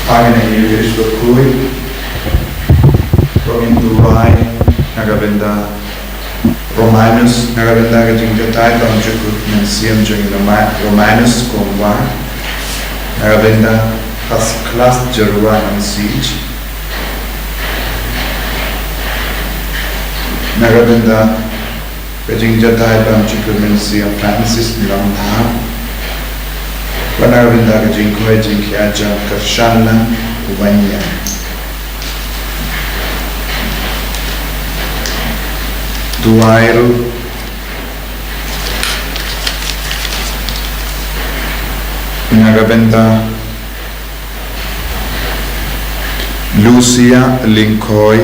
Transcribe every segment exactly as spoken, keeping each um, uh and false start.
Pangin ïa u Jeshu bakhuid. Pangin duwai na ka bynta Romanus, na ka bynta ka jingjatai bymjukut mynsiem jong i Roma-, Romanus Kongwa, na ka bynta First Class Jerwa Nongsiej, na ka bynta ka jingjatai bymjukut mynsiem Francis Nongthap, bad na ka bynta ka jingkhoi jingkhia jong Kyrshanlang Waniang. Duwai ruh na ka bynta Lucia Lyngkhoi,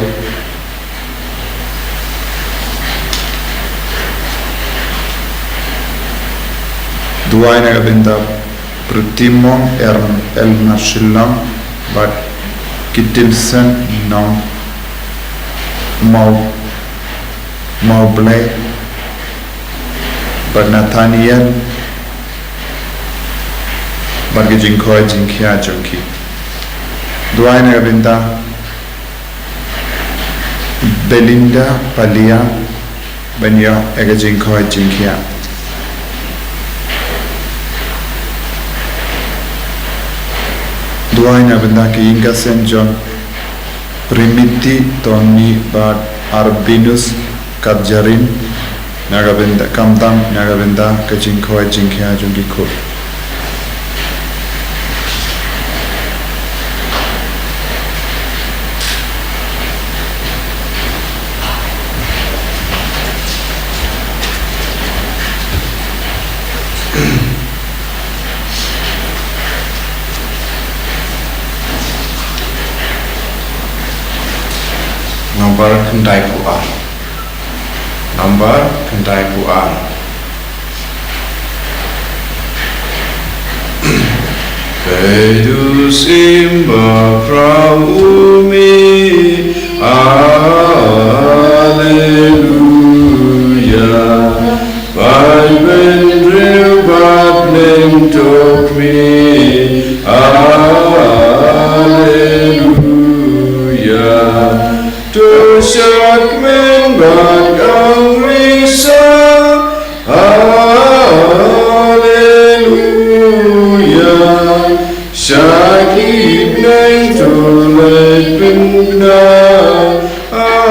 duwai na ka bynta Pritimong Elmer Shillong bad Kitilson Nongmawblei bad Nathaniel bad ka jingkhoi jingkhia jong ki. Duwai na ka bynta Belinda Palia ban ïoh ïa ka jingkhoi jingkhia. Duwai na ka bynta ki ïing ki sem jong Primiti Tony bad Arbinus Katjarin, na ka bynta, khamtam na ka bynta ka jingkhoi jingkhia jong ki khun. Nambar khyndai phew ar. Nambar khyndai phew ar. Peit, u syiem ba khraw u mih, Alleluia. Peit, bynriew bad bneng to khmih, Alleluia. To sha kmen bad kynrisa, Alleluia. Sha ki bneng to leit pynbna, Alleluia.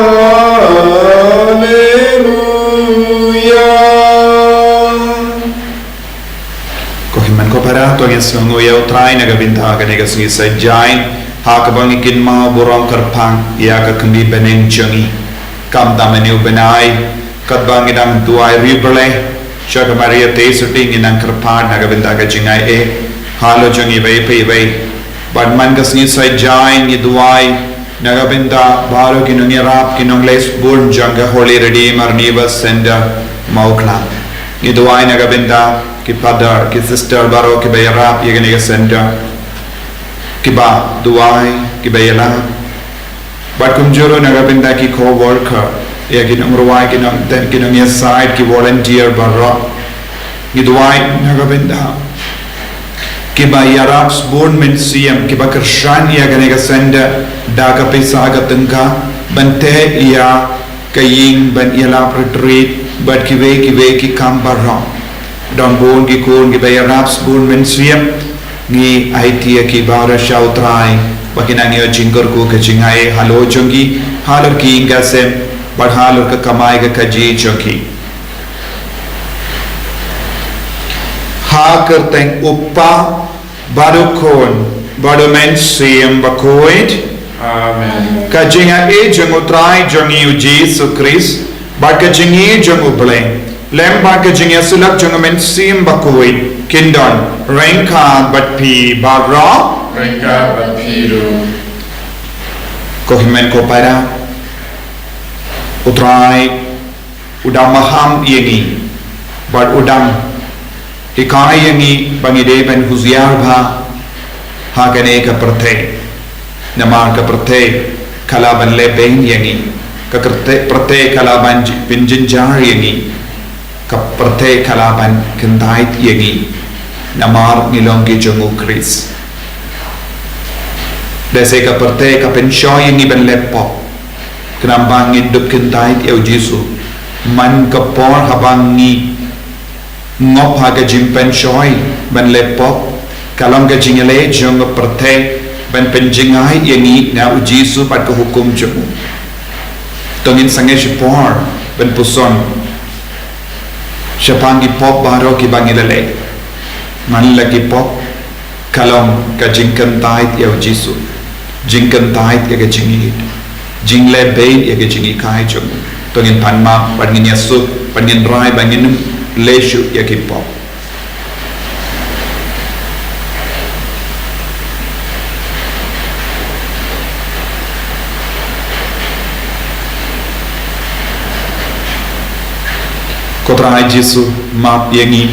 Ko hynmen ko para, to ngin sngewnguh ïa U Trai na ka bynta kane ka sngi Saitjaiñ, ha kaba ngi kynmaw burom kyrpang ïa ka kmie bneng jong ngi. Khamtam ïa une u bnai, katba ngi dang duwai riewblei sha ka Maria Theisotti, ngi nang kyrpad na ka bynta ka jingaiei halor jong iwei pa iwei. Bad man ka sngi Saitjaiñ ngi duwai na ka bynta baroh ki nongïarap, ki nongleit-bun jong ka Holy Redeemer Neighbour Centre Mawklang. Ngi duwai na ka bynta ki father, ki sister baroh kiba ïarap ïa kane ka centre, kiba duwai, kiba ïalap. Bad kumjuh ruh na ka bynta ki co-worker, ïa ki nongrwai, ki nong, ki nongïasaid, ki volunteer baroh. Ngi duwai na ka bynta kiba ïarap sbun mynsiem, kiba kyrshan ïa kane ka centre da ka pisa ka tyngka, ban tei ïa ka ïing ban ïalap retreat, bad kiwei kiwei ki kam baroh. Don bun ki khun kiba ïarap sbun mynsiem, ngi aiti ïa ki baroh sha U Trai ba kin nang ïoh jingkyrkhu ka jingaiei halor jong ki, halor ki ïing ki sem, bad halor ka kamai ka kajih jong ki. Ha ka kyrteng U Kpa, bad U Khun, bad U Mynsiem Bakhuid. Amen. Ka jingaiei jong U Trai jong ngi U Jisu Khrist, bad ka jingïeit jong U Blei, lem bad ka jingïasyllok jong U Mynsiem Bakhuid, kin don ryngkat bad phi baroh. Ryngkat bad phi ruh. Ko hynmen ko para, U Trai u dang maham ïa ngi, bad u dang hikai ïa ngi ba ngi dei ban husiar bha ha kane ka pyrthei. Namar ka pyrthei ka lah ban leh beiñ ïa ngi, ka pyrthei, pyrthei ka lah ban ji-, pynjynjar ïa ngi, ka pyrthei ka lah ban kyntait ïa ngi. Namar ngi long ki jong U Khrist. Lehse ka pyrthei ka pynshoi ïa ngi ban leh pop, khnang ba ngin dup kyntait ïa u Jisu. Man ka por haba ngi ngop ha ka jingpynshoi ban leh pop, ka long ka jingïaleh jong ka pyrthei ban pynjngai ïa ngi na u Jisu bad ka hukum jong u. To ngin sangeh shipor ban puson shaphang ki pop baroh kiba ngi la leh. Man la ki pop, ka long ka jingkyntait ïa u Jisu, jingkyntait ïa ka jingïeit, jingleh beit ïa ka jingïeit jong u. To ngin pan map bad ngin ïasuk bad ngin rai ba ngin leh shuh ïa ki pop. Ko Trai Jisu, map ïa ngi,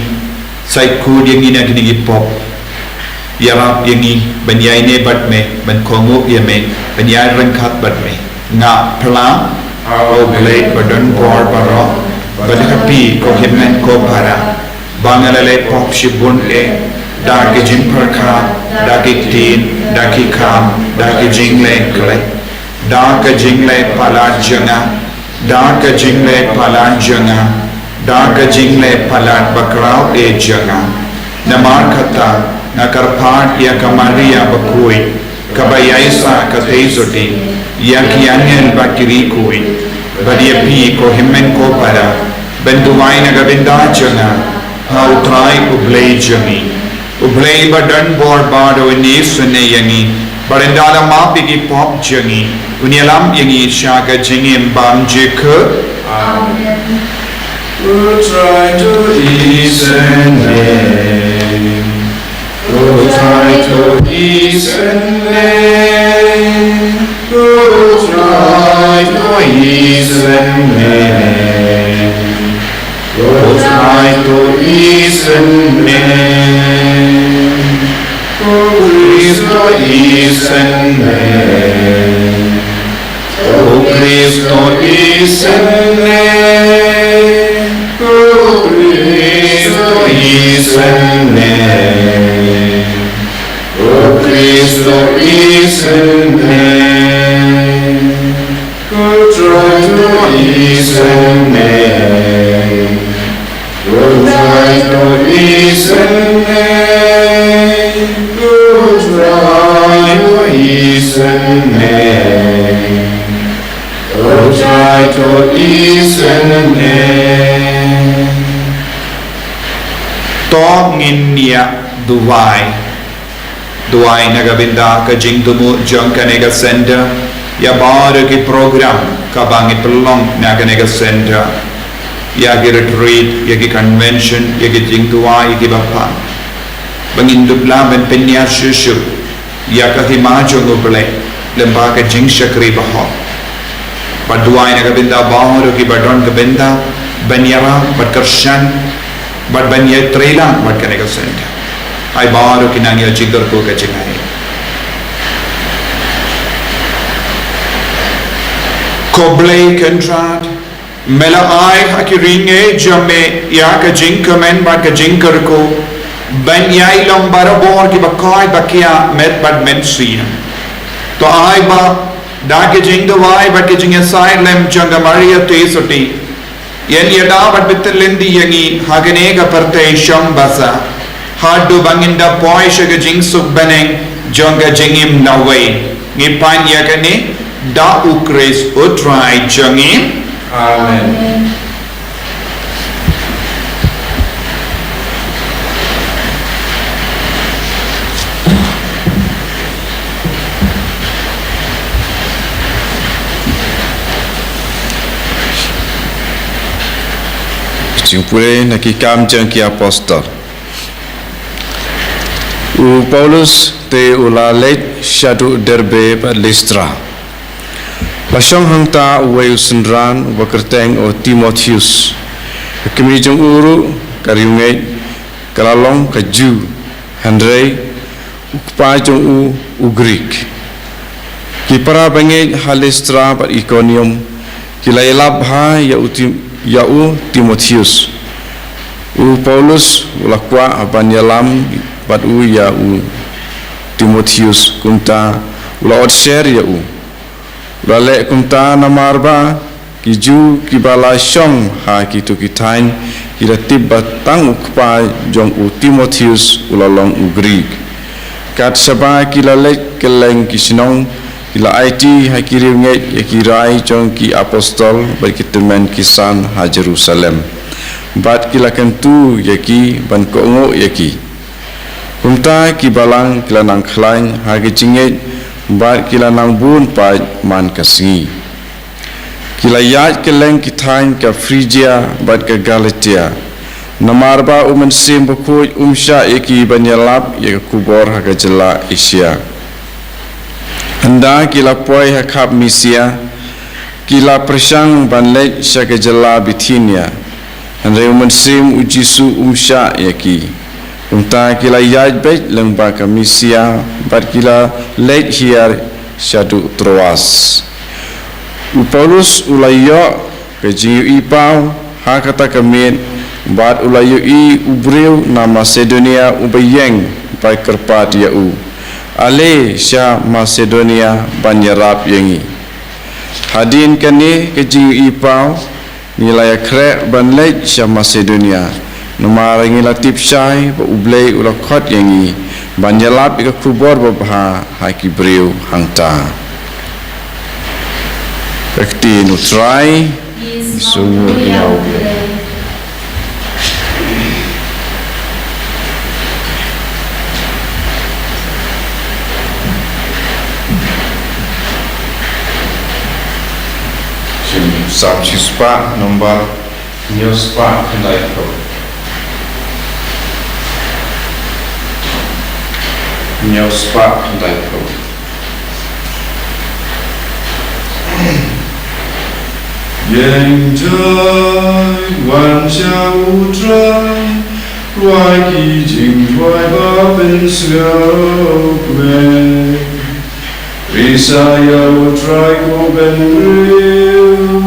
sait khuid ïa ngi na kine ki pop. Ïarap ïa ngi ban ïaineh bad me, ban kohnguh ïa me, ban ïai ryngkat bad me. Nga phla ha U Blei badonbor baroh, bad ha phi ko hynmen ko para, ba nga la leh pop shibun eh, da ki jingpyrkhat, da ki ktien, da ki kam, da ki jingleh khlem, da ka jingleh palat jong nga, da ka jingleh palat jong nga, da ka jingleh palat bakhraw eh jong nga. Namar kata nga kyrpad ïa ka Maria bakhuid, kaba ïai sah katei sotti ïa ki angel bad ki riewkhuid, bad ïa phi ko hynmen ko para, ban duwai na ka bynta jong nga ha U Trai U Blei jong ngi. U Blei badonbor baroh un isynei ïa ngi, bad un da la map ïa ki pop jong ngi, un ïalam ïa ngi sha ka jingim bymjukut. Ko Trai to isynei. Ko Trai to isynei. Ko Trai to isynei. Ko Trai to isynei. Ko Khrist to isynei. Ko Khrist to isynei. Ko Khrist to isynei. Ko Khrist to isynei. Ko Trai to isynei. Ko Trai to isynei. Ko Trai to isynei. Ko Trai to isynei. To ngin ïa duwai. Duwai na ka bynta ka jingthmu jong kane ka center, ïa baroh ki program kaba ngi pynlong na kane ka center, ïa ki retreat, ïa ki convention, ïa ki jingduwai, ïa kiba pan. Ba ngin dup lah ban pynïar shuh shuh ïa ka hima jong U Blei lyngba ka jingshakri bahok. Bad duwai na ka bynta baroh kiba don ka bynta ban ïarap bad kyrshan bad ban ïatreilang bad kane ka center. Ai baroh ki nang ïa jingkyrkhu ka jingaiei. Ko Blei Kynrad, me la ai ha ki ri ngi jong me ïa ka jingkmen bad ka jingkyrkhu ban ïai long barabor kiba koit ba kiar met bad mynsiem. To ai ba da ka jingduwai bad ka jingïasaid lem jong ka Maria Theisotti, ïa ngi ïada bad bteng lynti ïa ngi ha kane ka pyrthei shong basa, haduh ba ngin da poi sha ka jingsuk bneng jong ka jingim nawei. Ngi pan ïa kane da U Khrist U Trai jong ngi. Amen. Jingpule na Ki Kam jong ki Apostol. U Paulus te u la leit shaduh Derbe bad Listra. La shong hangta uwei u synran uba kyrteng u Timotheus. Ka kmie jong u ruh ka riewngeit, ka la long ka Jiw, hynrei u kpa jong u u Grik. Ki para bangeit ha Listra bad Ikonium ki la ïalap bha ïa u Tim-, ïa u Timotheus. U Paulus u la kwah ban ïalam bad u ïa u Timotheus, kumta u la ot sher ïa u. U la leh kumta namar ba ki Jiw kiba la shong ha kito ki thaiñ ki la tip ba tang u kpa jong u Timotheus u la long u Grik. Kat shaba ki la leit kylleng ki shnong, ki la aiti ha ki riewngeit ïa ki rai jong ki apostol bad ki tymmen ki san ha Jerusalem, bad ki la kyntu ïa ki ban kohnguh ïa ki. Kumta ki balang ki la nang khlaiñ ha ki jingngeit bad ki la nang bun paid man ka sngi. Ki la ïaid kylleng ki thaiñ ka Phrygia bad ka Galatia, namar ba u Mynsiem Bakhuid um shah ïa ki ban ïalap ïa ka khubor ha ka jylla Asia. Ynda ki la poi ha khap Misia, ki la pyrshang ban leit sha ka jylla Bithinia, hynrei u Mynsiem u Jisu um shah ïa ki. Kumta ki la ïaid beit lyngba ka Misia bad ki la leit hiar shaduh Troas. U Paulus u la ïoh ka jingïohi paw ha kata ka miet, bad u la ïohi u briew na Masedonia uba ïeng ba kyrpad ïa u, ale sha Masedonia ban ïarap ïa ngi. Hadien kane ka jingïohi paw, ngi la ïakhreh ban leit sha Masedonia, namar ngi la tip shai ba U Blei u la khot ïa ngi ban ïalap ïa ka khubor babha ha ki briew hangta. Ka ktien U Trai. Ngi sngewnguh ïa U Blei. Jingpynshlur shispah, nombar hynñiew spah khyndai phew. Hynñiew spah khyndai phew. Ïeng jai wan sha U Trai, rwai ki jingduwai ba pynsngewkmen. Risa ïa U Trai ko bynriew,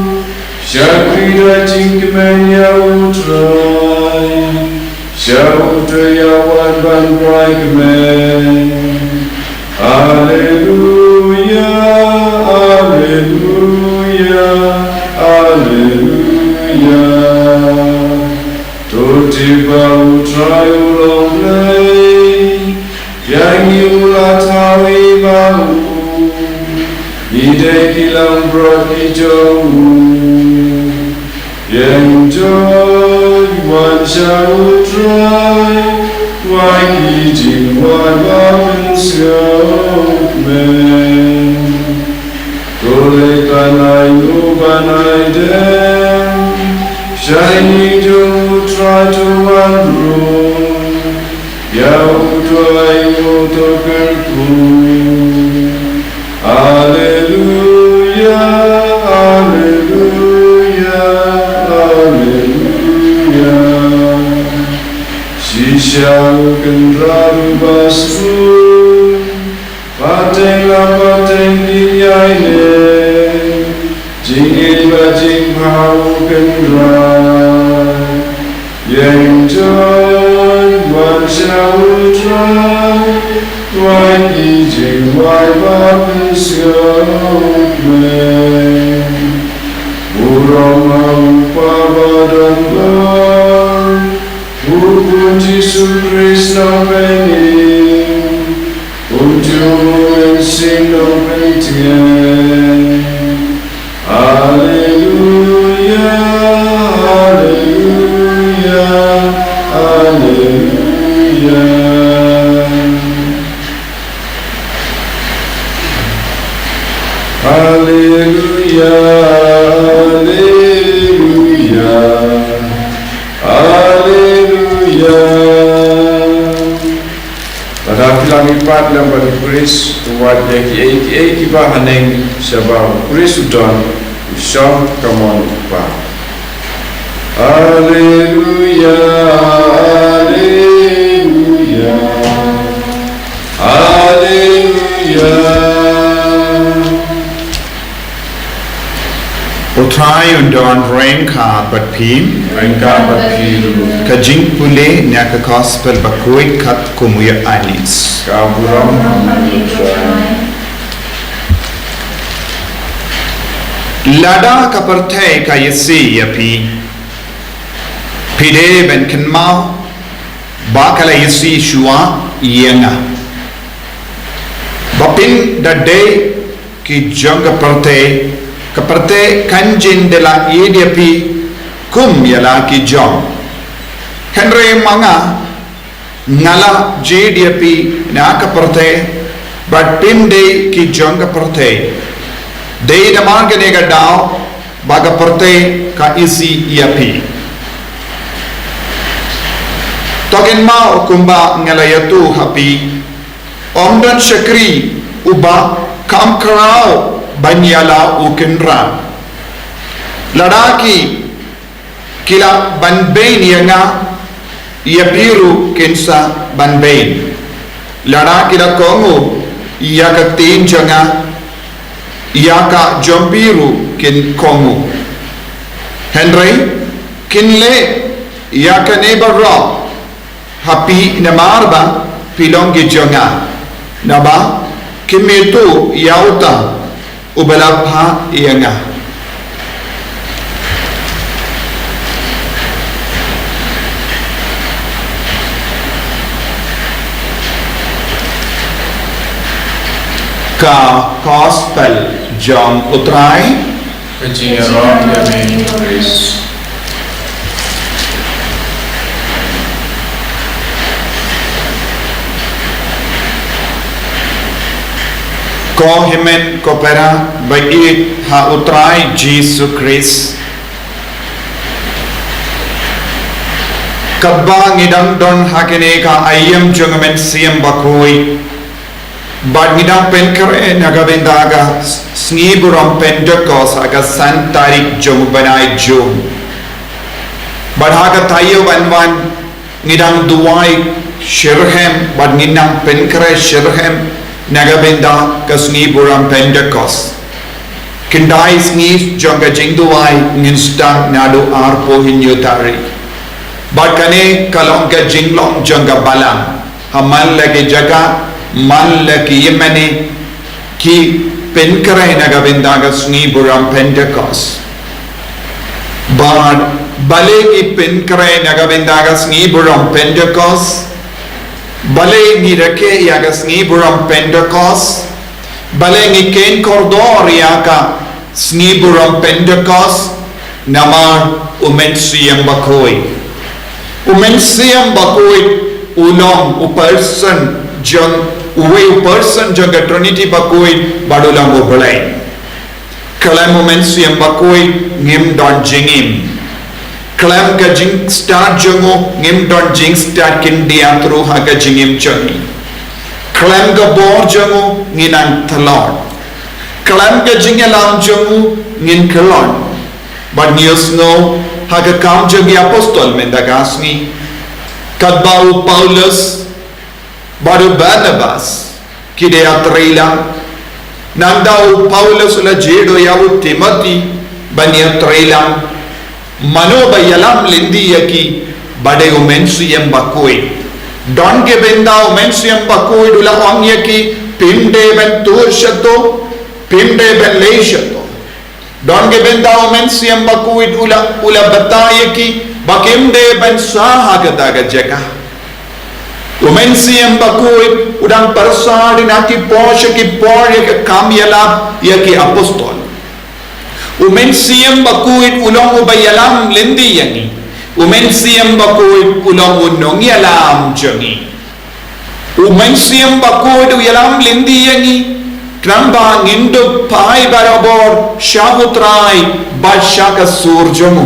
shakri da jingkmen ïa U Trai, sha uto uba wan ban rai kmen. Alleluia, alleluia, alleluia. To tip ba U Trai u long Blei, ïa ngi u la thaw i ma u, ngi dei ki langbrot ki jong u. Ïeng jai wan sha U Trai, rwai ki jingduwai ba pynsngewkmen. To leit ban ainu ban aidem, sha ïing jong U Trai to wan rung, ïa u to ainguh to kyrkhu. Alleluia, alleluia, alleluia. Shisha u kynrad uba suk, pateng la pateng kin ïaineh, jingngeit bad jingbha u kynrad. Ïeng jai wan sha U Trai, rwai ki jingduwai ba pynsngewkmen. Burom ha U Kpa badonbor, U Khun Jisu Khrist Nongpynim, kumjuh U Mynsiem Nongpyntngen. Alleluia, alleluia, alleluia. Alleluia, alleluia, alleluia. Lada phi la mihpat lem bad U Khrist, to wad ïa kiei kiei kiba haneng, shaba U Khrist u don, u shong kamon u Kpa. Alleluia, alleluia, alleluia. U Trai un don ryngkat bad phi. Ryngkat bad phi ruh. Ka jingpule na ka Gospel bakhuid katkum u Ïoannis. Ka burom ha U Trai. Lada ka pyrthei ka ïasi ïa phi, phi dei ban kynmaw ba ka la ïasi shuwa ïa nga. Ba phin da dei ki jong ka pyrthei, ka pyrthei kan jin da la ïeit ïa phi kum ïa la ki jong. Hynrei ma nga, nga la jied ïa phi na ka pyrthei, bad phim dei ki jong ka pyrthei. Dei namar kane ka daw ba ka pyrthei ka ïasi ïa phi. To kynmaw kumba nga la ïathuh ha phi, ym don shakri uba kham khraw ban ïa la u kynrad. Lada ki ki la ban beiñ ïa nga, ïa phi ruh kin sa ban beiñ. Lada ki la kohnguh ïa ka ktien jong nga, ïa ka jong phi ruh kin kohnguh. Hynrei kin leh ïa kane baroh ha phi namar ba phi long ki jong nga, naba kim ïathuh ïa uta uba la phah ïa nga. Ka Gospel jong U Trai. Ka jingïarap ïa me, Khrist. Ko hynmen ko para ba ïeit ha U Trai Jisu Khrist. Katba ngi dang don ha kane ka aïom jong U Mynsiem Bakhuid, bad ngi dang pynkhreh na ka bynta ka sngi burom Pentekost ha ka san tarik jong u bnai Jun. Bad ha ka taïew ban wan ngi dang duwai shitrhem, bad ngi dang pynkhreh shitrhem na ka bynta ka sngi burom Pentekost. Khyndai sngi jong ka jingduwai ngin sdang naduh arphew hynñiew tarik. Bad kane ka long ka jinglong jong ka balang. Ha man la ki jaka, man la ki ïingmane, ki pynkhreh na ka bynta ka sngi burom Pentekost. Bad balei ki pynkhreh na ka bynta ka sngi burom Pentekost? Balei ngi rakhe ïa ka sngi burom Pentekost? Balei ngi kheiñ kordor ïa ka sngi burom Pentekost? Namar U Mynsiem Bakhuid. U Mynsiem Bakhuid u long u person jong, uwei u person jong ka Trinity bakhuid, bad u long U Blei. Khlem U Mynsiem Bakhuid ngim don jingim. Khlem ka jingstad jong u ngim don jingstad khyndiat ruh ha ka jingim jong ngi. Khlem ka bor jong u ngin nang tlot. Khlem ka jingïalam jong u ngin khlaiñ. Bad ngi ïohsngew ha ka Kam jong ki Apostol mynta ka sngi, katba u Paulus bad u Barnabas ki dei ïatreilang. Nangta u Paulus u la jied ïa u Timothi ban ïatreilang. Mano ba ïalam lynti ïa ki? Ba dei U Mynsiem Bakhuid. Don ki bynta U Mynsiem Bakhuid u la ong ïa ki, phim dei ban tur shato, phim dei ban leh shato. Don ki bynta U Mynsiem Bakhuid u la, u la batai ïa ki ba kim dei ban sah ha kata ka jaka. U Mynsiem Bakhuid u dang pyrsad na ki por sha ki por ïa ka kam ïalap ïa ki apostol. U Mynsiem Bakhuid u long uba ïalam lynti ïa ngi. U Mynsiem Bakhuid u long u nongïalam jong ngi. U Mynsiem Bakhuid u ïalam lynti ïa ngi, khnang ba ngin dup phai barabor sha U Trai bad sha ka sur jong u.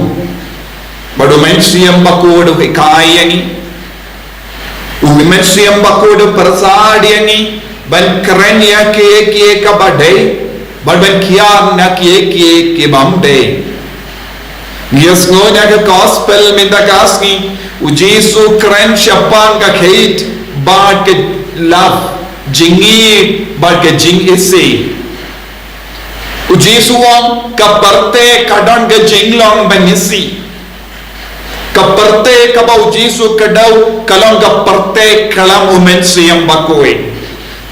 Bad U Mynsiem Bakhuid u hikai ïa ngi. U Mynsiem Bakhuid u pyrsad ïa ngi ban kren ïa kiei kiei kiba dei, bad ban kiar na kiei kiei kibym dei. Ngi ïohsngew na ka Gospel mynta ka sngi, U Jisu u kren shaphang ka kheit bad ka love, jingïeit bad ka jingisih. U Jisu u ong, ka pyrthei ka don ka jinglong ban isih. Ka pyrthei kaba U Jisu u kdew ka long ka pyrthei khlem U Mynsiem Bakhuid.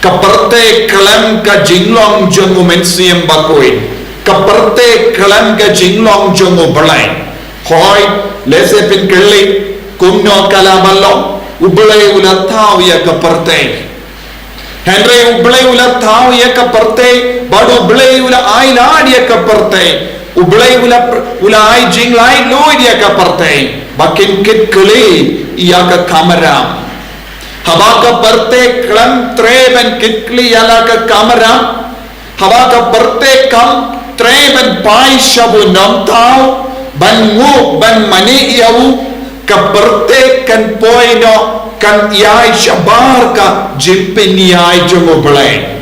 Ka pyrthei khlem ka jinglong jong U Mynsiem Bakhuid. Ka pyrthei khlem ka jinglong jong U Blei. Hooid, lehse phin kylli, kumno ka lah ban long? U Blei u la thaw ïa ka pyrthei. Hynrei U Blei u la thaw ïa ka pyrthei, bad U Blei u la ailad ïa ka pyrthei. U Blei u la pr-, u la ai jinglaitluid ïa ka pyrthei. Ba kin kitkhlieh ïa ka kamram. Haba ka pyrthei khlem treh ban kitkhlieh ïa la ka kamram. Haba ka pyrthei kam treh ban phai sha u nongthaw, ban nguh, ban mane ïa u, ka pyrthei kan poi noh, kan ïaid shabar ka jingpynïaid jong U Blei.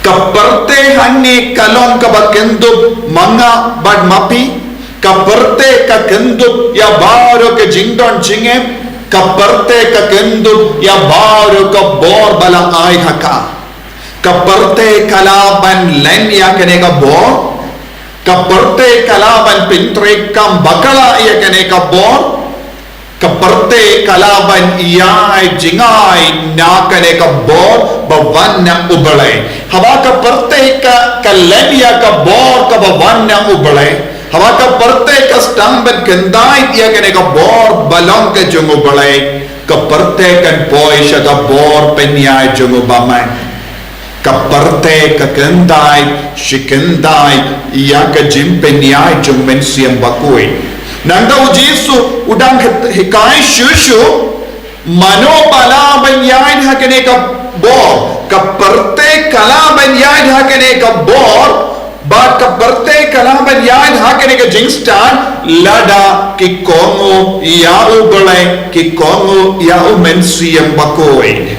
Ka pyrthei hangne ka long kaba kyndup ma nga bad ma phi. Ka pyrthei ka kyndup ïa baroh ka jingdon jingem. Ka pyrthei ka kyndup ïa baroh ka bor ba la ai ha ka. Ka pyrthei ka lah ban len ïa kane ka bor. Ka pyrthei ka lah ban pyntreikam bakla ïa kane ka bor. Ka pyrthei ka lah ban ïai jngai na kane ka bor ba wan na U Blei. Haba ka pyrthei ka, ka len ïa ka bor kaba wan na U Blei. Haba ka pyrthei ka sdang ban khyndai ïa kane ka bor ba long ka jong U Blei. Ka pyrthei kan poi sha ka bor pynïaid jong U Bamon. Ka pyrthei ka khyndai, shi khyndai, ïa ka jingpynïaid jong U Mynsiem Bakhuid. Nangta U Jisu, u dang hi-, hikai shuh shuh, mano ba lah ban ïaid ha kane ka bor, ka pyrthei ka lah ban ïaid ha kane ka bor, bad ka pyrthei ka lah ban ïaid ha kane ka jingstad, lada ki kohnguh ïa U Blei, ki kohnguh ïa U Mynsiem Bakhuid.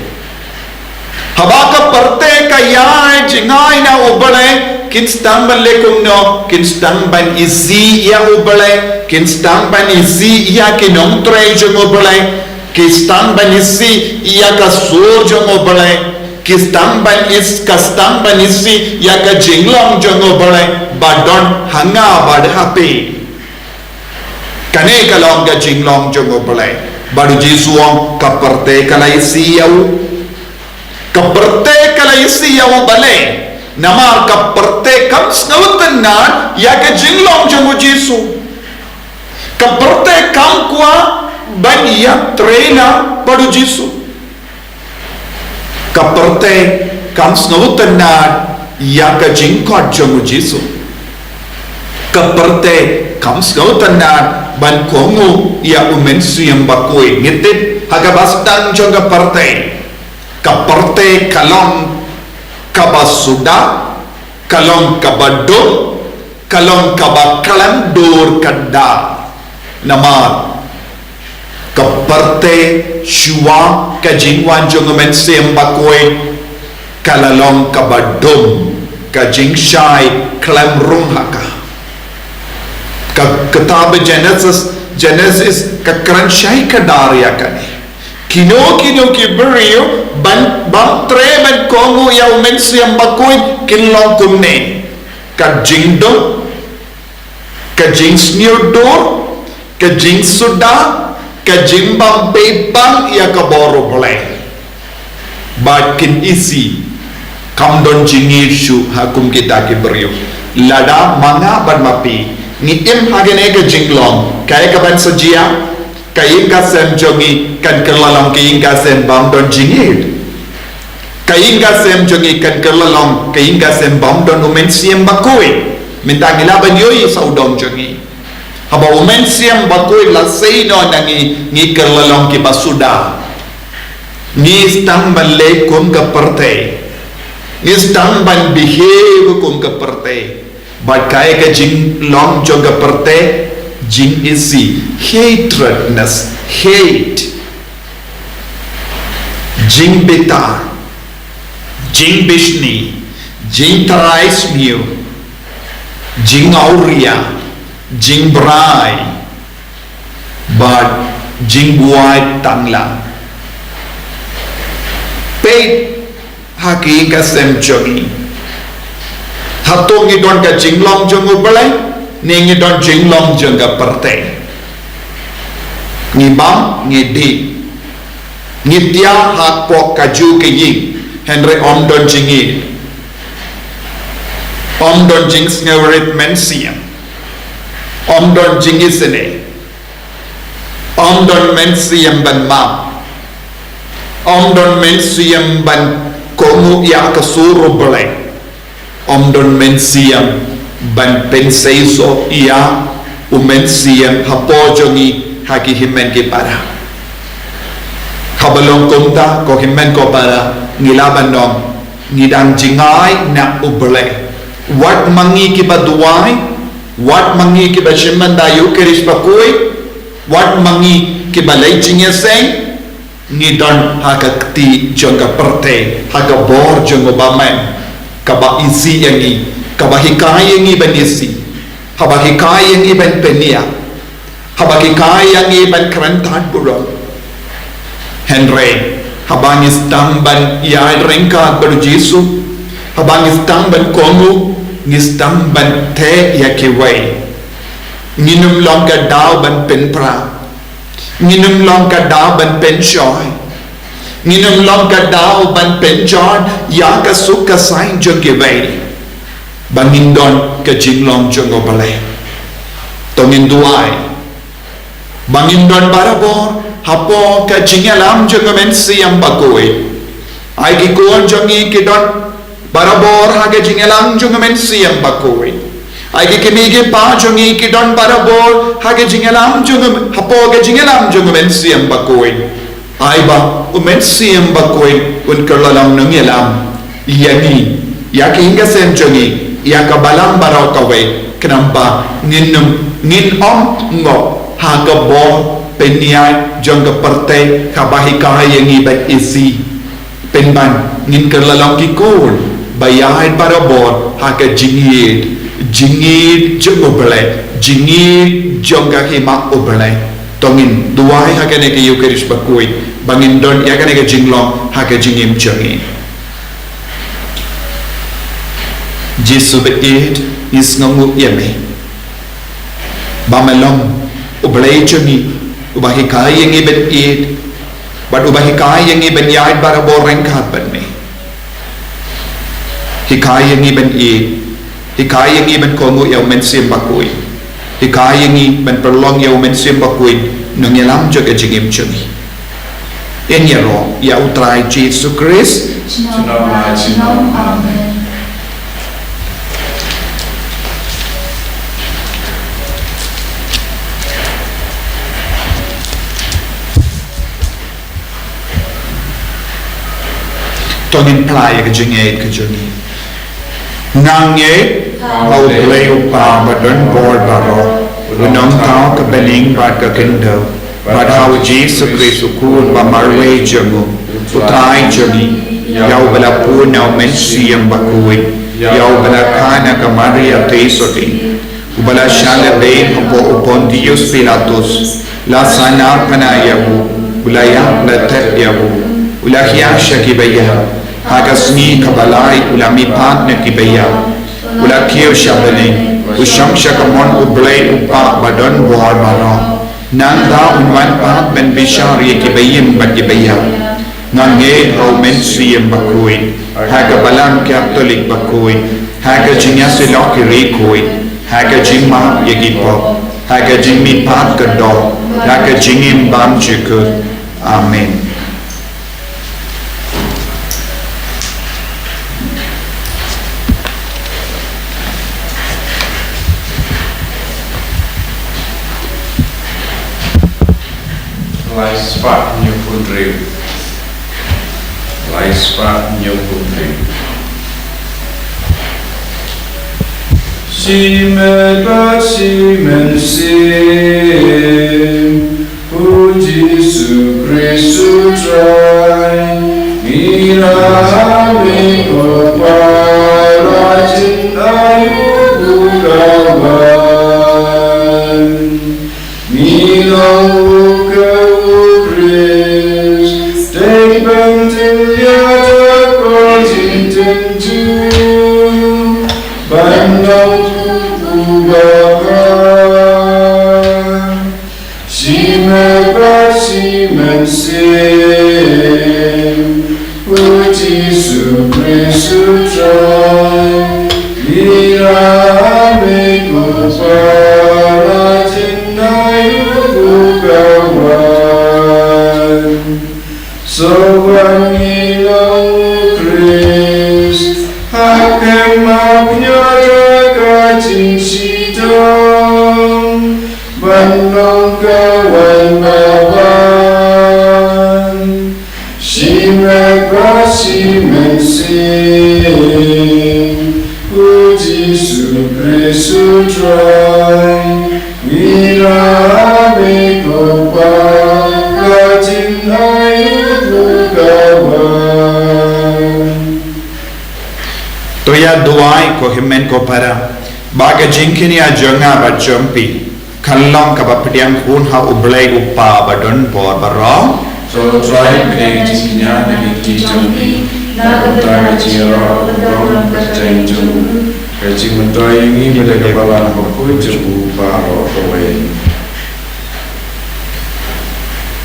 Haba ka pyrthei ka ïai jngai na U Blei, kin sdang ban leh kumno, kin sdang ban isih ïa U Blei, kin sdang ban isih ïa ki nongtrei jong U Blei, kin sdang ban isih ïa ka sur jong U Blei, kin sdang ban is-, ka sdang ban isih ïa ka jinglong jong U Blei, ba don ha nga bad ha phi. Kane ka long ka jinglong jong U Blei. Bad U Jisu u ong ka pyrthei ka la isih ïa u. Ka pyrthei ka la isih ïa u balei? Namar ka pyrthei kam sngewtynnad ïa ka jinglong jong U Jisu. Ka pyrthei kam kwah ban ïatrei lang bad U Jisu. Ka pyrthei kam sngewtynnad ïa ka jingkhot jong U Jisu. Ka pyrthei kam sngewtynnad ban kohnguh ïa U Mynsiem Bakhuid. Ngi tip ha kaba sdang jong ka pyrthei. Ka pyrthei ka long kaba suda, ka long kaba dum, ka long kaba khlem dur kata. Namar ka pyrthei shuwa ka jingwan jong U Mynsiem Bakhuid ka la long kaba dum, ka jingshai khlem rung ha ka. Ka kitab Genesis, Genesis ka kren shai kdar ïa kane. Kino kino ki briew ban, bym treh ban kohnguh ïa U Mynsiem Bakhuid kin long kumne. Ka jingdum, ka jingsniew dur, ka jingsuda, ka jingbym beh bang ïa ka bor U Blei. Bad kin isih, kam don jingïeit shuh ha kum kita ki briew. Lada ma nga bad ma phi ngi im ha kane ka jinglong, kaei kaban sa jia? Ka ïing ka sem jong ngi kan kylla long ka ïing ka sem bym don jingïeit. Ka ïing ka sem jong ngi kan kylla long ka ïing ka sem bym don U Mynsiem Bakhuid. Mynta ngi lah ban ïohi sa u dong jong ngi. Haba U Mynsiem Bakhuid la sei noh na ngi, ngi kylla long kiba suda. Ngi sdang ban leh kum ka pyrthei. Ngi sdang ban behave kum ka pyrthei. Bad kaei ka jinglong jong ka pyrthei? Jingisih, hatredness, hate. Jingbitar, jingbishni, jingtharai sniew, jingawria, jingbrai, bad jingbuaid tanglang. Peit ha ki ïing ka sem jong ngi. Hato ngi don ka jinglong jong U Blei, ne ngi don jinglong jong ka pyrthei? Ngi bam, ngi dih, ngi thiah hapoh kajuh ka ïing, hynrei ym don jingïeit. Ym don jingsngewrit mynsiem. Ym don jingisynei. Ym don mynsiem ban map. Ym don mynsiem ban kohnguh ïa ka sur U Blei. Ym don mynsiem ban pynseisoh ïa u mynsiem hapoh jong ngi ha ki hynmen ki para. Haba long kumta, ko hynmen ko para, ngi lah ban ong, ngi dang jngai na U Blei. Wat ma ngi kiba duwai, wat ma ngi kiba shim bynta ïa u Khrist bakhuid, wat ma ngi kiba leit jingïaseng, ngi don ha ka kti jong ka pyrthei, ha ka bor jong u bymman, kaba isih ïa ngi, kaba hikai ïa ngi ban isih, haba hikai ïa ngi ban pynïap, haba hikai ïa ngi ban kren tad burom. Hynrei haba ngi sdang ban ïaid ryngkat bad u Jisu, haba ngi sdang ban kohnguh, ngi sdang ban theh ïa kiwei. Ngin ym long ka daw ban pynpra. Ngin ym long ka daw ban pynshoi. Ngin ym long ka daw ban pynjot ïa ka suk ka saiñ jong kiwei. Ba ngin don ka jinglong jong U Blei. To ngin duwai ba ngin don barabor hapoh ka jingïalam jong u Mynsiem Bakhuid. Ai ki khun jong ngi ki don barabor ha ka jingïalam jong u Mynsiem Bakhuid. Ai ki kmie ki kpa jong ngi ki don barabor ha ka jingïalam jong u, hapoh ka jingïalam jong u Mynsiem Bakhuid. Ai ba u Mynsiem Bakhuid un kylla long nongïalam ïa ngi, ïa ki ïing ki sem jong ngi, ïa ka balang baroh kawei, khnang ba ngin ym, ngin ym ngop ha ka bor pynïaid jong ka pyrthei kaba hikai ïa ngi ban isih. Pynban ngin kylla long ki khun ba ïaid barabor ha ka jingïeit, jingïeit jong U Blei, jingïeit jong ka hima U Blei. To ngin duwai ha kane ka Eukharist bakhuid ba ngin don ïa kane ka jinglong ha ka jingim jong ngi. Jisu baieit, ngi sngewnguh ïa me ba me long U Blei jong ngi, uba hikai ïa ngi ban ïeit, bad uba hikai ïa ngi ban ïaid barabor ryngkat bad me. Hikai ïa ngi ban ïeit, hikai ïa ngi ban kohnguh ïa u Mynsiem Bakhuid, hikai ïa ngi ban pynlong ïa u Mynsiem Bakhuid nongïalam jong ka jingim jong ngi. Ngin ïaroh ïa U Trai Jisu Khrist. Junom la junom. Amen. To ngin phla ïa ka jingngeit ka jong ngi. Nga ngeit ha U Blei U Kpa badonbor baroh, U Nongthaw ka bneng bad ka khyndew, bad ha U Jisu Khrist U Khun ba marwei jong u, U Trai jong ngi, ïa uba la bun na U Mynsiem Bakhuid, ïa uba la kha na ka Maria theisotti, uba la shah lehbeiñ hapoh u Pontius Pilatus, la sahnarphna ïa u, u la ïap, la thep ïa u, u la hiar sha ki baïap, ha ka sngi kaba lai u la mihpat na ki baïap, u la kiew sha bneng, u shong sha ka mon U Blei U Kpa badonbor baroh. Nangta un wan pat ban bishar ïa ki baïing bad ki baïap. Nga ngeit ha U Mynsiem Bakhuid, ha ka Balang Katholik bakhuid, ha ka jingïasyllok ki riewkhuid, ha ka jingmap ïa ki pop, ha ka jingmihpat ka doh, ha ka jingim bymjukut. Amen. Lai spah hynñiewphew hynriew. Lai spah hynñiewphew hynriew. Shi met bad shi mynsiem, U Jisu Khrist U Trai, ngi la ha me ko Kpa, la jin ai u ka wan. Ngi long u ka U Khrist, dei ban tim ïa ka jingtim ju, ban long u ba ka. Shi met bad shi mynsiem, U Jisu Khrist U Trai, ngi Sngewbha ngi long u Khrist, ha ka map ñiara ka jingshitom, ban long ka waiñ bawan. Shi met ba shi mynsiem, u Jisu Khrist u Trai. Ngi la me ko Pa, ka jingai u ka wan. To ïa duwai ko hynmen ko para, ba ka jingkñia jong nga bad jong phi kan long kaba pdiang khun ha U Blei U Kpa badonbor baroh. To Trai, pdiang jingkñia na ki kti jong ngi, na ka bynta ka jingïaroh ka burom ka jong u, ka jingmyntoi ïa ngi bad ka balang bakhuid jong u baroh kawei.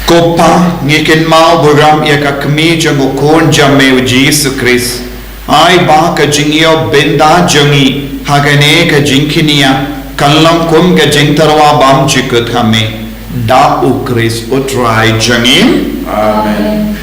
Ko Pa, ngi kynmaw burom ïa ka kmie jong u Khun jong me u Jisu Khrist. Ai ba ka jingïoh bynta jong ngi ha kane ka jingkñia kan long kum ka jingtyrwa bymjukut ha me, da u Khrist u Trai jong ngi. Amen.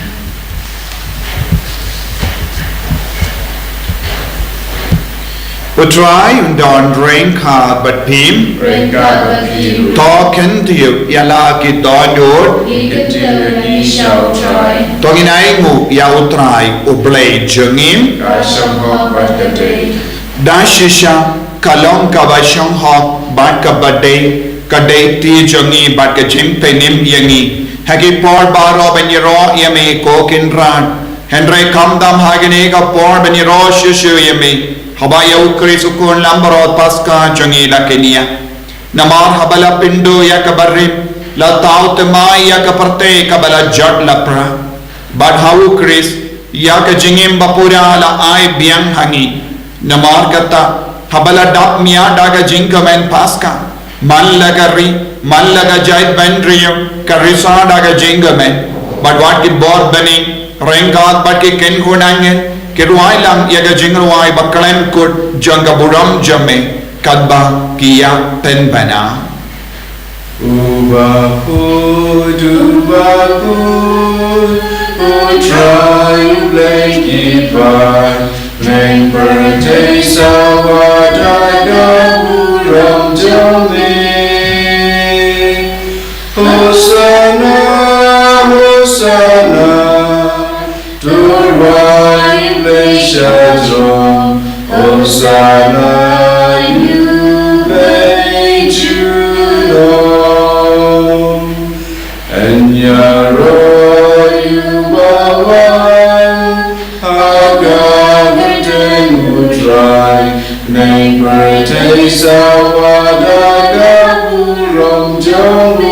U Trai un don ryngkat bad phi. Ryngkat bad phi ruh. To kyntiew ïa la ki dohnud. Ngi kyntiew ïa ngi sha u Trai. To ngin ainguh ïa u Trai U Blei jong ngi. Ka shong hok bad ka dei. Da shisha ka long kaba shong hok bad kaba dei, ka dei kti jong ngi bad ka jingpynim ïa ngi ha ki por baroh ban ïaroh ïa me ko Kynrad. Hynrei khamtam ha kane ka por ban ïaroh shuh shuh ïa me, haba ïa u Khrist u Khun lambaroh Paskha jong ngi la kñia. Namar haba la pynduh ïa ka barit, la thaw thymmai ïa ka pyrthei kaba la jot la pra. Bad ha u Khrist ïa ka jingim bapura la ai biang ha ngi. Namar kata, haba la dap miat da ka jingkmen Paskha, man la ka ri, man la ka jaitbynriew, ka risa da ka jingkmen. Bad wat ki bor bneng ryngkat bad ki kynhun angel ki rwai lang ïa ka jingrwai bakhlem kut jong ka burom jong me, katba ki ïa pynbna. Uba khuid, uba khuid, u Trai u Blei ki paid, neng pyrthei sawa da ka burom jong me. Hosanna, Hosanna, to rwai Blei sha jrong. Hosanna ïa u Blei junom. Yn ïaroh ïa u bawan ha ka kyrteng u Trai, neng pyrthei sawa da ka burom jong u.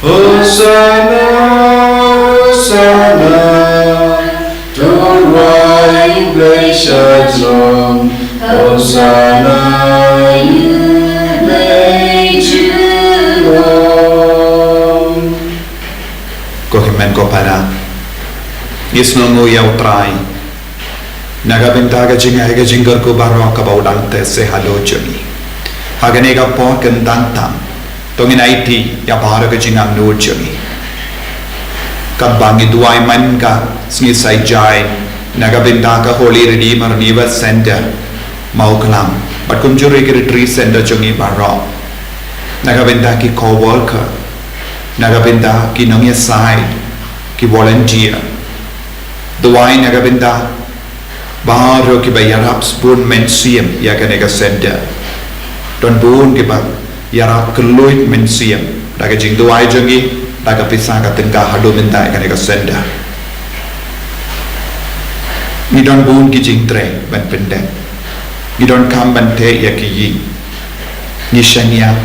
Hosanna, Hosanna, to rwai Blei sha jrong. Hosanna ïa u Blei junom. Ko hynmen ko para, ngi sngewnguh ïa u Trai na ka bynta ka jingai ka jingkyrkhu baroh kaba u dang teh sha halor jong ngi ha kane ka por kyntang tam. To ngin aiti ïa baroh ka jingangnud jong ngi. Katba ngi duwai man ka sngi Saitjaiñ na ka bynta ka Holy Redeemer Renewal Center Mawklam, bad kumjuh ruh ki retreat center jong ngi baroh, na ka bynta ki co-worker, na ka bynta ki nongïasaid, ki volunteer. Duwai na ka bynta baroh kiba ïarap sbun mynsiem ïa kane ka center. Don bun kiba ïarap kylluid mynsiem da ka jingduwai jong ngi, da ka pisa ka tyngka haduh mynta ïa kane ka center. Ngi don bun ki jingtrei ban pyndep. Ngi donkam ban teh ïa ki ïing. Ngi shaniah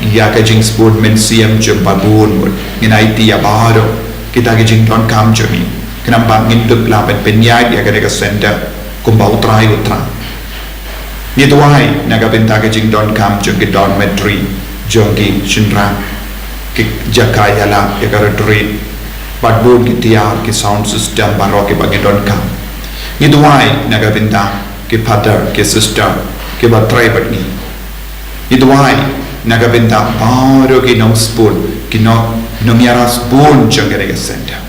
ïa ka jingsbun mynsiem jong ba bun mut. Ngin aiti ïa baroh kita ki jingdonkam jong ngi, khnang ba ngin dup lah ban pynïaid ïa kane ka center kumba u Trai u thrang. Ngi duwai na ka bynta ka jingdonkam jong ki dormitory jong ki shynrang, ki jaka ïalap ïa ka retreat, bad bun ki tiar, ki sound system baroh kiba ngi donkam. Ngi duwai na ka bynta ki father ki sister kiba trei bad ngi. Ngi duwai na ka bynta baroh ki nongsbun, ki nong nongïarap bun jong kane ka center.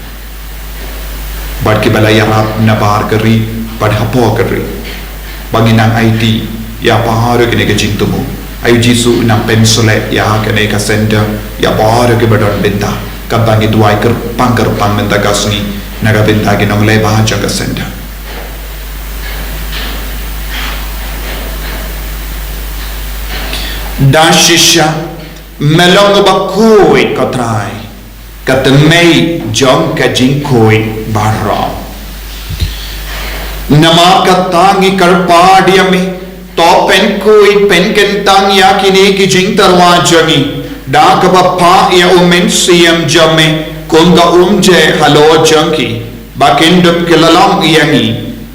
Bad kiba la ïarap nabar ka ri, bad hapoh ka ri. Ba ngin nang aiti, ïa baroh kine ki jingthmu. Ai u Jisu un nang pynshlur, ïa kane ka center, ïa baroh kiba don bynta. Katba ngi duwai kyrpang kyrpang mynta ka sngi, na ka bynta ki nongleh bha jong ka center. Da shisha, me long uba khuid ko Trai, ka tnat jong ka jingkhuid baroh. Namar kata ngi kyrpad ïa me, to pynkhuid pynkyntang ïa kine ki jingtyrwa jong ngi, da kaba phah ïa u Mynsiem jong me, kum ka umjai halor jong ki, ba kin dup ki la long ïa ngi,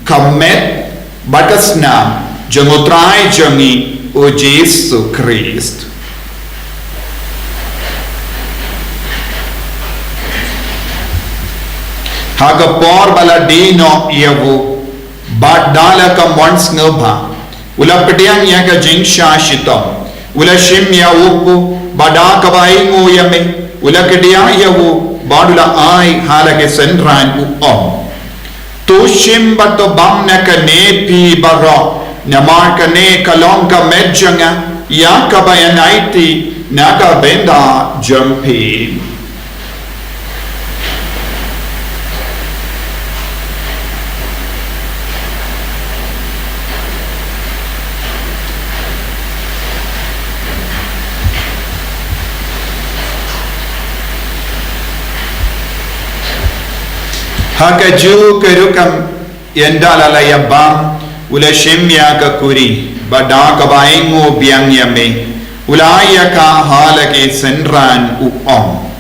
ka met, bad ka snam, jong u Trai jong ngi, u Jisu Khrist. Ha ka por ba la die noh ïa u, bad da la ka mon sngewbha, u la pdiang ïa ka jingshah shitom, u la shim ïa u kpu, bad da kaba ainguh ïa me, u la kdiah ïa u, bad u la ai ha la ki synran u ong. To shim bad to bam na kane phi baroh, namar kane ka long ka met jong nga, ïa kaba ngan aiti, na ka bynta jong phi. Ha kajuh ka rukom, ynda la la ïa bam, u la shim ïa ka kuri, bad da kaba ainguh biang ïa me, u la ai ïa ka ha la ki synran u ong.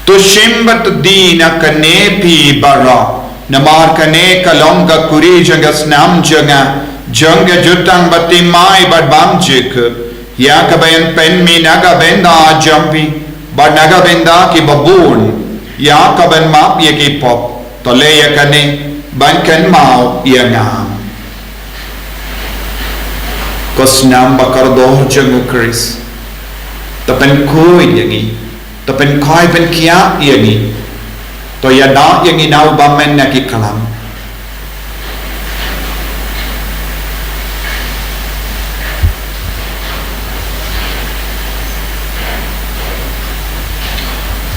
To shim bad to die na kane phi baroh, namar kane ka long ka kuri jong ka snam jong nga, jong ka jutang ba thymmai bad bymjukut, ïa kaban pynmih na ka bynta jong phi, bad na ka bynta kiba bun, ïa kaban map ïa ki pop, to leh ïa kane, ban kynmaw ïa nga. Ko snam ba kordor jong u Khrist, to pynkhuid ïa ngi, to pynkhoi pynkhiah ïa ngi, to ïada ïa ngi na u bymman na ki klam.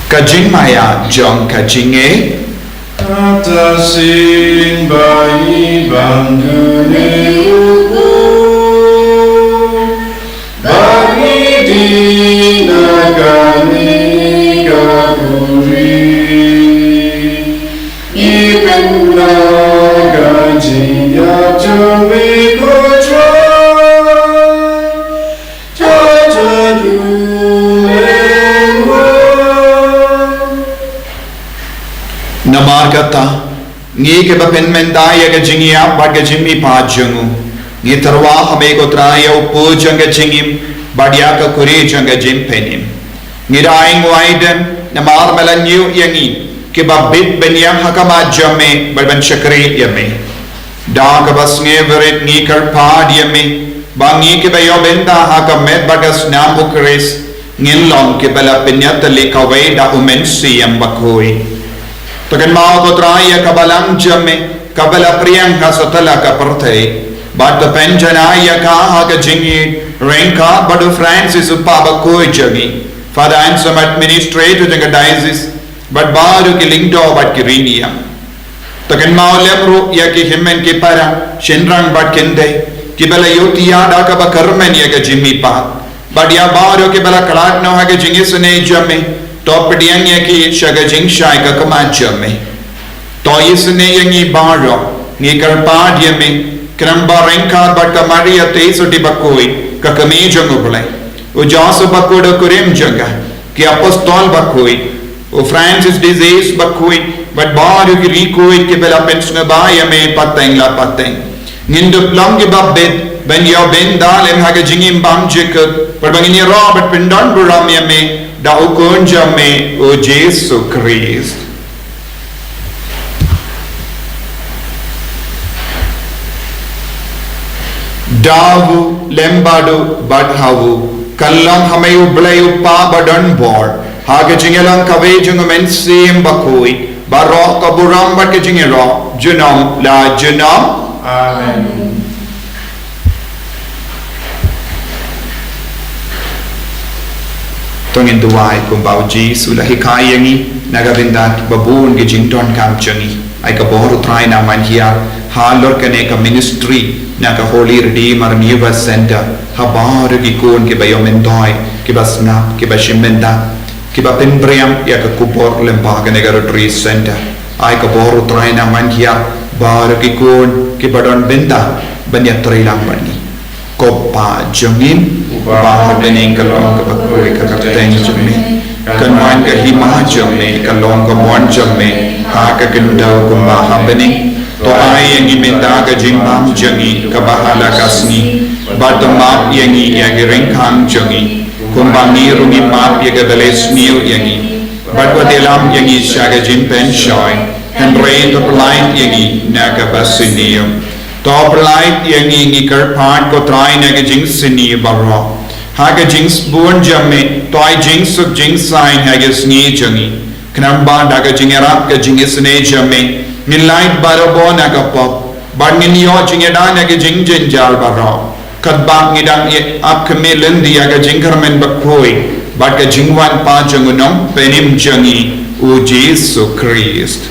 Ka jingmaïa jong ka jingngeit. Kata sien ba ngi bam dune u kpu, ba ngi die na kane ka kuri. Ngi pynbna ka jingïap jong me ko Trai, Trai jong u Mynsiem. Namar kata, ngi kiba pynmynta ïa ka jingïap bad ka jingmihpat jong u, ngi tyrwa ha me ko Trai ïa u kpu jong ka jingim, bad ïa ka kuri jong ka jingpynim. Ngi da ainguh aidem, namar me la ñiew ïa ngi, kiba bit ban ïeng ha khmat jong me, bad ban shakri ïa me. Da kaba sngewrit ngi kyrpad ïa me, ba ngi kiba ïoh bynta ha ka met bad ka snam u Khrist, ngin long kiba la pynïatylli kawei da u Mynsiem Bakhuid. To kynmaw ko Trai ïa ka balang jong me, kaba la pdiang ha satlak ka pyrthei. Bad to pynjanai ïa ka ha ka jingïeit, ryngkat bad u Francis u Papa bakhuid jong ngi, Father Anselm administrator jong ka diocese, bad baroh ki lyngdoh bad ki riewniam. To kynmaw lem ruh ïa ki hynmen ki para, shynrang bad kynthei, kiba la ïohthiah da kaba kyrmen ïa ka jingmihpat. Bad ïa baroh kiba la khlad noh ha ka jingisynei jong me, to pdiang ïa ki sha ka jingshai ka khmat jong me. To isynei ïa ngi baroh, ngi kyrpad ïa me, khnang ba ryngkat bad ka Maria Theisotti bakhuid, ka kmie jong u Blei, u Joseph bakhuid u kurim jong ka, ki apostol bakhuid, u Francis de Assisi bakhuid, bad baroh ki riewkhuid kiba la pynsngewbha ïa me pateng la pateng, ngin dup long kiba bit ban ïoh bynta lem ha ka jingim bymjukut, bad ba ngin ïaroh bad pyndonburom ïa me da u Khun jong me u Jisu Khrist. Da u, lem bad u, bad ha u, kan long ha me u Blei u Kpa badonbor, Ha ka jingïalang kawei jong u Mynsiem Bakhuid, baroh ka burom bad ka jingïaroh, junom la junom. Amen. To ngin duwai kumba u Jisu u la hikai ïa ngi, na ka bynta ba bun ki jingdonkam jong ngi. Ai ka bor u Trai nang wan hiar halor kane ka ministry na ka Holy Redeemer Renewal Center, ha baroh ki khun kiba ïoh myntoi, kiba sngap, kiba shim bynta, kiba pynpriang ïa ka khubor lyngba kane ka Retreat Center. Ai ka bor u Trai nang wan hiar baroh ki khun kiba don bynta ban ïatrei lang bad ngi. Ko Pa jong ngi, uba ha bneng, ka long kaba khuid ka kyrteng jong me. Kan wan ka hima jong me, ka long ka mon jong me, ha ka khyndew kumba ha bneng. To ai ïa ngi mynta ka jingbam jong ngi kaba ha la ka sngi. Bad to map ïa ngi ïa ki ryngkang jong ngi, kumba ngi ruh ngi map ïa kiba leh sniew ïa ngi. Bad wat ïalam ïa ngi sha ka jingpynshoi, hynrei to pyllait ïa ngi na kaba sniew. To pyllait ïa ngi, ngi kyrpad ko Trai, na ka jingsniew baroh. Ha ka jingsbun jong me, to ai jingsuk jingsaiñ ha ka sngi jong ngi. Khnang ba da ka jingïarap ka jingisynei jong me, ngin lait barabor na ka pop, bad ngin ïoh jingïada na ka jingjynjar baroh. Katba ngi dang ïa ap khmih lynti ïa ka jingkyrmen bakhuid bad ka jingwan pa jong u Nongpynim jong ngi, u Jisu Khrist.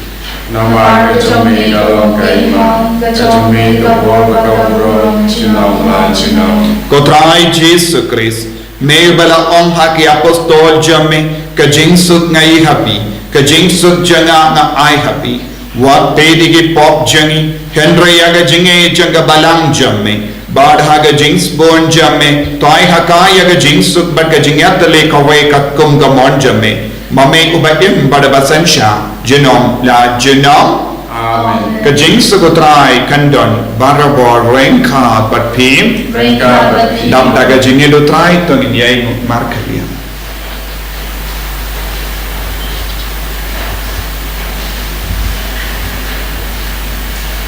Namar ka jong me ka long ka hima, ka jong me ka bor bad ka burom, junom la junom. Ko Trai Jisu Khrist, me ba la ong ha ki apostol jong me, ka jingsuk nga ai ha phi, ka jingsuk jong nga nga ai ha phi. Wat peit ïa ki pop jong ngi, hynrei ïa ka jingïeit jong ka balang jong me. Bad ha ka jingsbun jong me, to ai ha ka ïa ka jingsuk bad ka jingïatylli kawei katkum ka mon jong me. Ma me uba im bad uba synshar, junom la junom. Amen. Ka jingsuk u Trai kan don barabor ryngkat bad phi. Ryngkat bad phi. Dap da ka jingïeit u Trai to ngin ïai nguh markhlieh.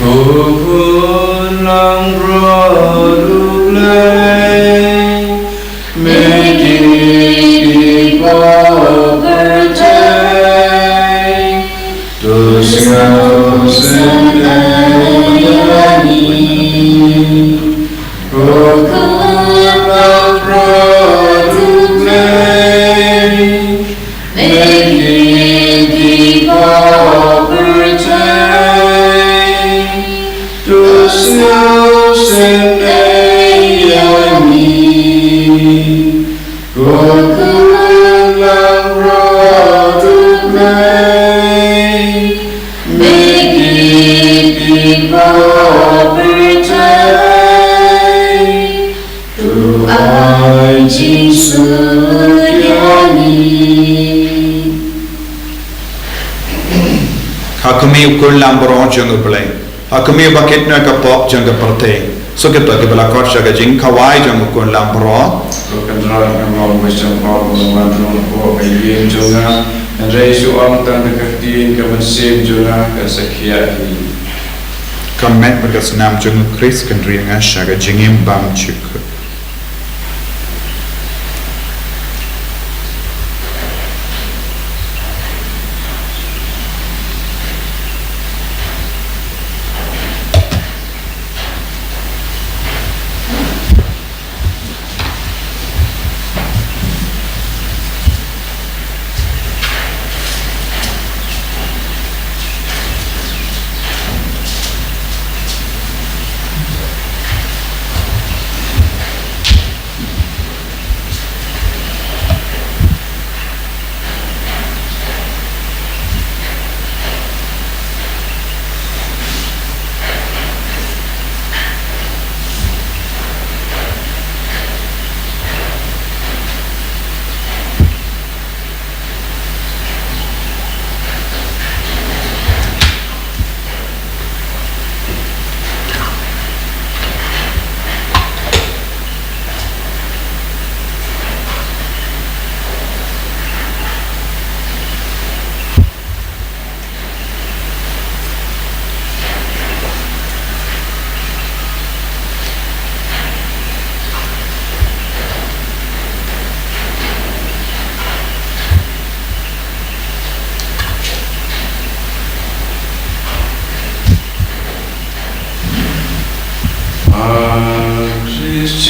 Ko Khun langbrot U Blei, me ki pop pyrthei, to sngewsynei ïa ngi. Ko Khun langbrot U Blei, me ki pop pyrthei, to sngewsynei ïa ngi. Ko Khun langbrot U Blei, me ki pop pyrthei, to ai jingsuk ïa ngi. Ha khmih, ko Khun langbrot jong U Blei. Ha khmih, ba kit noh ka pop jong ka pyrthei. Suk ïa kito kiba la khot sha ka jingkhawai jong U Khun langbrot. Ko Kynrad, ngi ong ba shong hok ba wan rung hapoh ka ïing jong nga. Hynrei shu ong tang da ka ktien, ka mynsiem jong nga kan sa khiah hi. Ka met bad ka snam jong U Khrist kan ri ïa nga sha ka jingim bymjukut.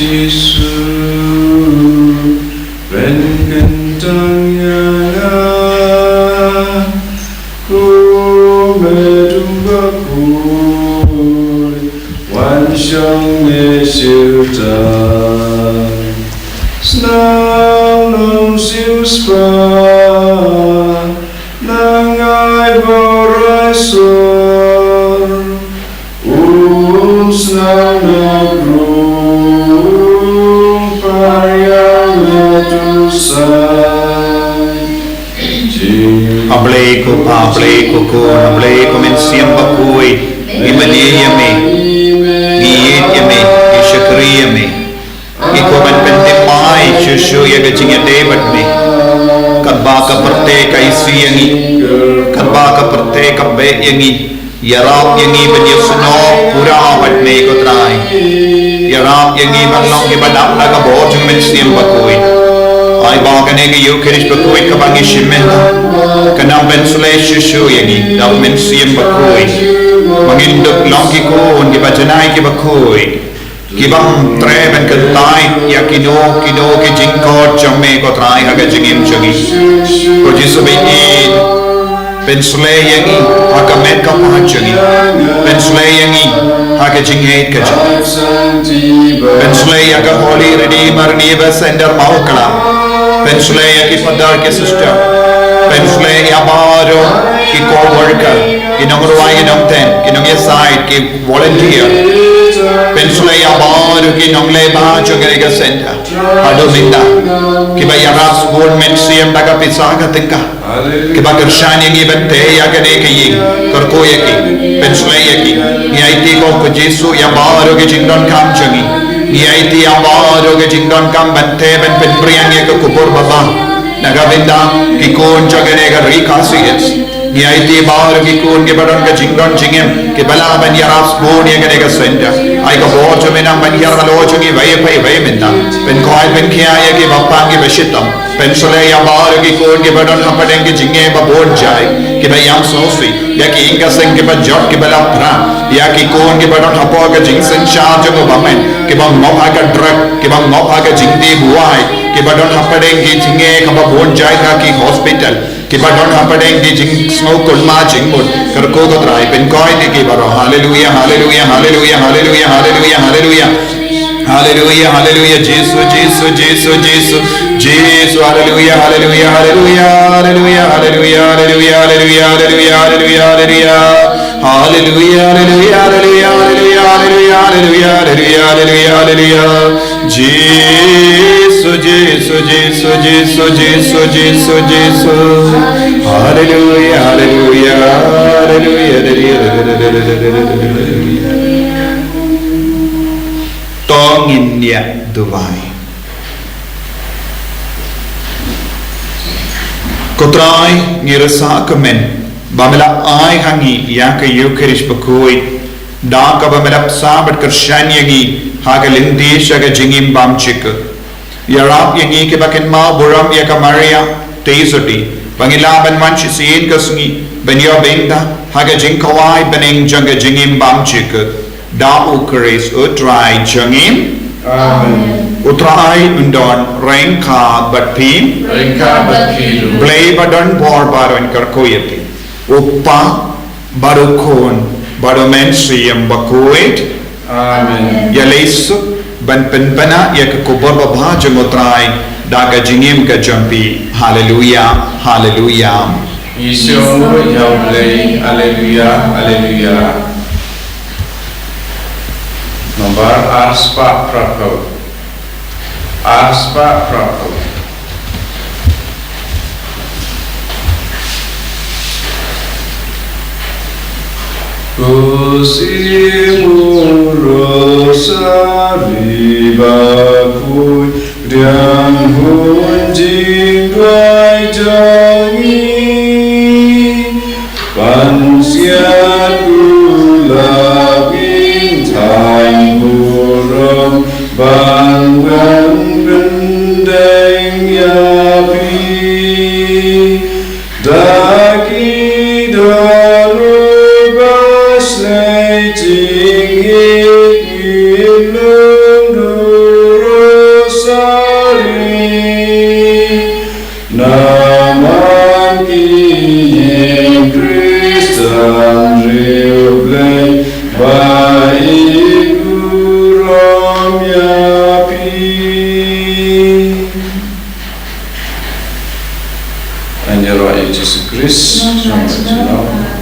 Jisu, pynkyntang ïa nga, ko Meitung Bakhuid, wan shong ne syrta. Snam long siewspah, nang ai barai sor. Um snam na brung, par ïa nga tu sai. Jing. A Blei ko Pa, a Blei ko Khun, a Blei ko Mynsiem Bakhuid. Ngi mane ïa me, ngi ïeit ïa me, ngi shakri ïa me. Ngi kwah ban pyntip mai shuh shuh ïa ka jingïadei bad me. Katba ka pyrthei ka isih ïa ngi, katba ka pyrthei ka beh ïa ngi, ïarap ïa ngi ban ïasnoh pura bad me ko Trai. Ïarap ïa ngi ban long kiba dap da ka bor jong u Mynsiem Bakhuid. Ai ba kane ka Ïukharist bakhuid kaba ngi shim mynta kan nang pynsleh shuh shuh ïa ngi da u Mynsiem Bakhuid, ba ngin dup long ki khun kiba janai kiba khuid, ki bym treh ban kyntait ïa kino kino ki jingkhot jong me ko Trai ha ka jingim jong ngi. Ko Jisu ba ïeit, pynsleh ïa ngi ha ka met ka phad jong ngi. Pynsleh ïa ngi ha ka jingïeit ka jong ngi. Pynsleh ïa ka Holy Redeemer Neighbor Center Mawkla. Pynsleh ïa ki father ki sister. Pynsleh ïa baroh ki co-worker, ki nongrwai ki nongtem, ki nongïasaid, ki volunteer. Pynsleh ïa baroh ki nongleh bha jong kane ka center. Haduh mynta kiba ïarap sbun mynsiem da ka pisa ka tyngka, kiba kyrshan ïa ngi ban tei ïa kane ka ïing, kyrkhu ïa ki, pynsleh ïa ki. Ngi aiti ko Jisu ïa baroh ki jingdonkam jong ngi. Ngi aiti ïa baroh ki jingdonkam ban tei ban pynpriang ïa ka khubor babha na ka bynta ki khun jong kane ka ri Khasi Hills. Ngi aiti baroh ki khun kiba don ka jingdon jingem, kiba lah ban ïarap sbun ïa kane ka center. Ai ka bor jong me nang ban ïarap halor jong ngi iwei pa iwei mynta. Pynkoit pynkhia ïa ki bapang kiba shitom. Pynsleh ïa baroh ki khun kiba don hapdeng ki jingeh babun jait, kiba ïam sngewsih, ïa ki ïing ka seng kiba jot kiba la phra, ïa ki khun kiba don hapoh ka jingsynshar jong u bymman, kiba ngop ha ka drug, kiba ngop ha ka jingtih buaid, kiba don hapdeng ki jingeh kaba bun jait ha ki hospital, kiba don hapdeng ki jingsngewkun ma jingmut, kyrkhu ko Trai, pynkoit ïa ki baroh. Haleluia, haleluia, haleluia, haleluia, haleluia, haleluia. Haleluia, haleluia, Jisu, Jisu, Jisu, Jisu. Jisu, haleluia, haleluia, haleluia, haleluia, haleluia, haleluia, haleluia, haleluia, haleluia. Haleluia, haleluia, haleluia, haleluia, haleluia, haleluia, haleluia, haleluia. Jisu, Jisu, Jisu, Jisu, Jisu, Jisu, Jisu. Haleluia, haleluia, haleluia, haleluia, haleluia. To ngin ïa duwai. Ko Trai, ngi rsa kmen ba me la ai ha ngi ïa ka Ïukharist bakhuid, da kaba me la bsa bad kyrshan ïa ngi ha ka lynti sha ka jingim bymjukut. Ïarap ïa ngi kiba kynmaw burom ïa ka Maria Theisotti, ba ngin lah ban wan shisien ka sngi ban ïoh bynta ha ka jingkhawai bneng jong ka jingim bymjukut. Da U Khrist U Trai jong ngi. Amen. U Trai un don ryngkat bad phi. Ryngkat bad phi ruh. Blei ba don bor baroh un kyrkhu ïa phi. U Kpa bad U Khun bad U Mynsiem Bakhuid. Amen. Ïa leit suk ban pynbna ïa ka khubor babha jong U Trai da ka jingim ka jong phi. Haleluia, haleluia. Ngi sngewnguh ïa U Blei. Haleluia, haleluia. Nombar arspah phraphew. Arspah phraphew. Ko Syiem u Rosari bakhuid, pdiang hun jingduwai jong ngi. Pan siat u la pynthait burom ban wan pyndem ïa phi. Da ki dohnud ba shlei jingïeit ngin long duh. Shalom, shalom.